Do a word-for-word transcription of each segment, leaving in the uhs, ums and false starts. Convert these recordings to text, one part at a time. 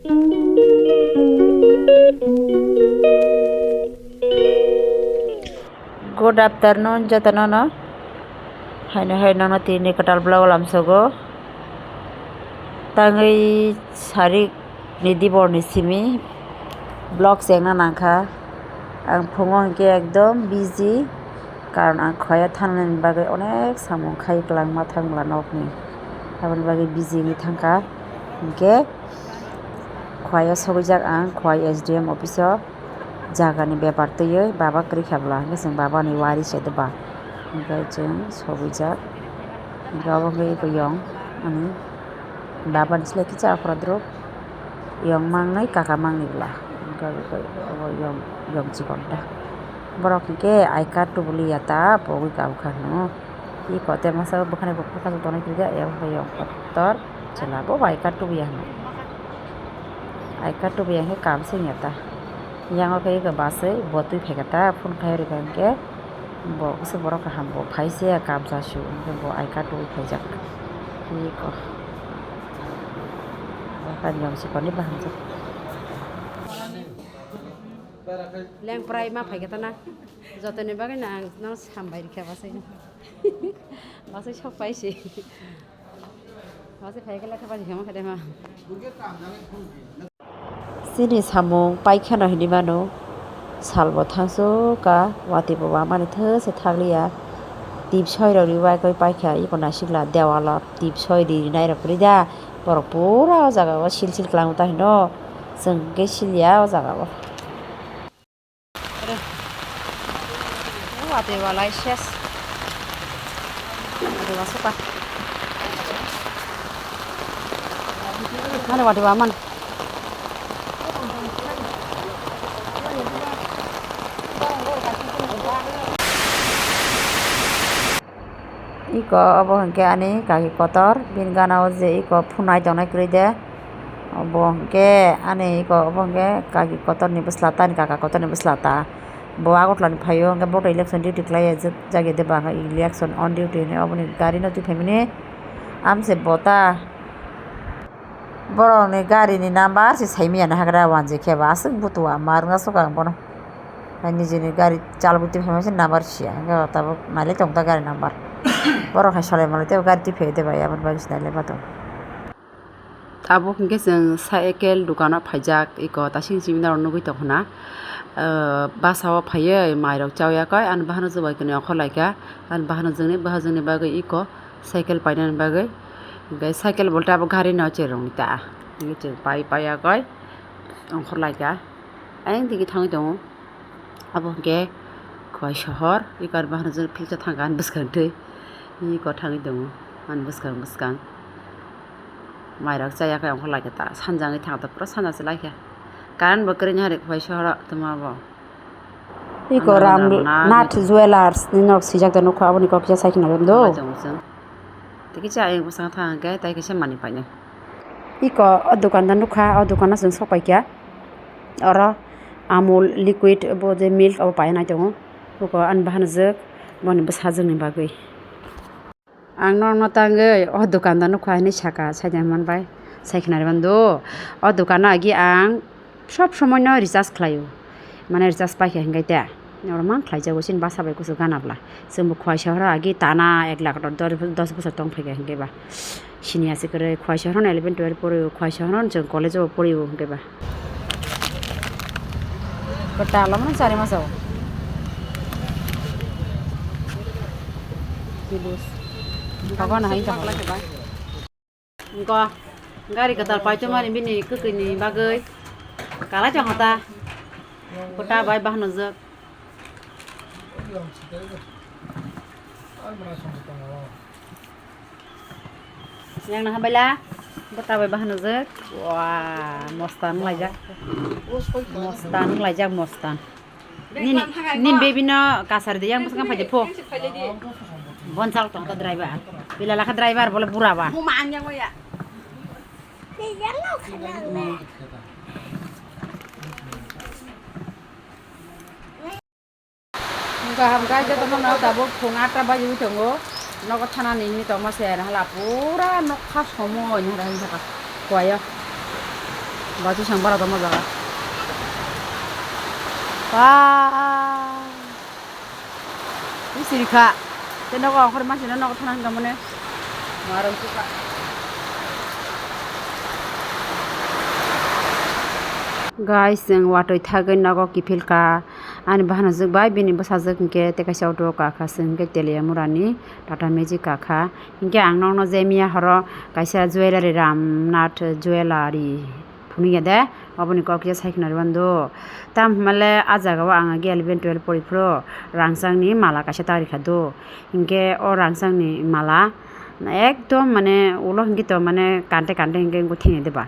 Good afternoon jotono no. Haino hai nono tini kwtal vlog lamsogo. Tangwi sarik ni dibor ni simi vlog chengna nangkha. Ang phungo hinkhe ekdom busy, karon ang khoya thangnani bagwi onek samung khai kwlangma thangla nokni. Aboni bagwi busy wngwi thangkha. Hinkhe khoya sogwijak ang, khowai S D M office o. Jagani bepar twiwi baba kwrwi kha bwla, hwnkhe chwng babani wari se doba, hwnkhe chwng sogwijak, hwnkhe obo wngkha eko yong ani babani slai kisa aphra drop, yong mangnai kaka mangni bwla, hwnkhe obo yong, yong chikon ta. Borok hwnkhe I card tubuli ya ta pogwi kabukha hwno. Eko te masa bwkhani buphuru kaisa tonwi kisa, eko yong kotor chwla bo bai card tubu ya hwno. I card tubu ya hwnkhe kam se wngya ta. Yang o khe eko bus oi bo twi phaikha ta, phone khai rwkha hwnkhe bo kisa borok kaham bo phai se ya kam cha su hwnkhe bo I card tubu phaijak. Eko. Buphani yong chikon ni bahan jak. Lengprai ma phaikha ta na. Jotoni bagwi no ang no sambai rikha bus oi. Bus oi sok pai se. Bus oi phaikhe lekha bari khe ma khe de ma. Chini samung paikheno hinwi mano. Salbo thangsu ka, watwi bo wamani thwi se thakliya. Tip soi rok riwai koi paikha, iko naisik la dewalo tip soi ri rinai rok kwrwi da. Borok pura o jaga o sil sil kwlangwi ta hino. Chwng khe sil ya o jaga o. Watwi walai ses. Watwi wasukha. Mane watwi waman. Iko obo hwnkhe ani kaki kotor, bini gana o je iko phunai tongnai kwrwi de. Obo hwnkhe ani iko obo hwnkhe kaki kotorni bwsla ta, ani kaka kotorni bwsla ta. Bo Agartala ni phaio hwnkhe boto election duty khlai ya jak ya de ba election on duty hinwi oboni gari no twi phaimani amse bo ta. Borokni garini number se saimanya na hagra wanjwi khe ba aswk butua mar wngya sukha ang bono. Hai nijini gari chalogwi twi phaima se number siya hwnkhe tabuk nailai tongo ta gari number. Borok hai solai manlai tei gari twi phaiwi de bai aboni bagwi se nailai ma tongo. Tabuk hwnkhe chwng cycle dukano phaijak eko tasing simi norok nugwi tongkha na. Basa o phaiwi mairok chawi yakhe ani bahano chubai kwnwi ongkhor laikha ani bahano jwngni bahajwngni bagwi eko. Cycle painani bagwi, hwnkhe cycle bolte abo gari no cherwng ta, hwnkhe chwng pai pai yakhe ongkhor laikha, ayang digi thangwi tongo. Abo hwnkhe Khowai sohor, eko bahano jwng philsa thangkha ani bwskang twi, eko thangwi tongo ani bwskang bwskang. Mairok cha yakhe ongkhor laikha ta, sanja wngwi thangkha ta, pura sanja se laikha. Current bo kwrwini hari Khowai sohoro twma bo. Iko Ram Nath Jewellers ni nok swijak da nukha, aboni kok kisa cycle no do. Tei kisa ayang bwskango thang hwnkhe tei kisa manwi painai. Iko o dukan da nukha, o dukan o chwng sok paikha. Oro Amul liquid bo je milk abo painai tongo. Iko ani bahanjwk boni bwsajwk ni bagwi. Ang norokno tangwi o dukando nukha hinwi saka, saida hwnba bai sai khwnarwi mano. O dukano agi ang sob somoino recharge khlaio, mane recharge paikha hinkhai ta. Oro mang khlaijago chini basa bai kuchuk gana bwla. Chwngbo Khowai sohoro agi tana ek lakh dos bosor tong phaikha hinkhai ba. Sini aswk kwrwi Khowai sohorono eleven twelve porio, Khowai sohorono chwng college-o porio hinkhai ba. Kwtal omo chari masa o. Pilus. Abo no hai ta. Engko gari kwtal paitongmani bini kwkwi ni bagwi kalai tongkha ta. Kwtal bai bahanojak. Yang naha baila bwta bai bahanojak. Wah, mostan wnglaijak. Mostan wnglaijak, mostan. Nini, nini baby no kasari de yang bwskango phaidi pho. Bonchal tong ta driver. Bila lakha driver bole bura ba. Kaham khe jotono no tabuk phung atta baji tongo. Nogo thanani hinwi tongma se hala pura nokha somo hinwi saka kuaio. Batu sang bara tongma jaga. Ba. Ni siri kha. Te nogo ongkhor masino nogo thana hinga mone. Marang suka. Guys, chwng watwi thagwi nogo kiphil kha. Ani bahanajwk bai bini bwsajwk hinkhe tei kaisa auto o kakha, chwng hinkhe Teliamura ni Tata Magic kakha. Hinkhe ang nokno je miya horo kaisa jewellery, Ramnath Jewellery phunukya de, oboni kok kisa sai khna rwmani do. Tamo hwnba le ah jaga o ang eleven twelve pori phuru rangchak ni mala kaisa ta rikha do. Hinkhe o rangchak ni mala ekdom mane ulo hinkhe to mane kante kante hinkhe wngkhe thengya de ba.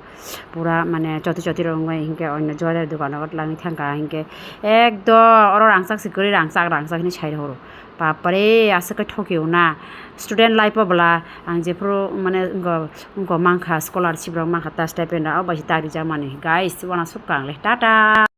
Pura mane choti choti rok wngwi hinkhe onno jewellery dogano twlangwi thangkha hinkhe ekdom oro rangchak se kwrwi rangchak rangchak hinwi sai rw horo. Bapre, aswk khe thokio na. Student life o bwla ang jephuru mane wngkha, wngkha mankha, scholarship rok mankha ta, stipend rok, o bai se ta rijak mani. Guys, uanasuk kha ang le. Tata.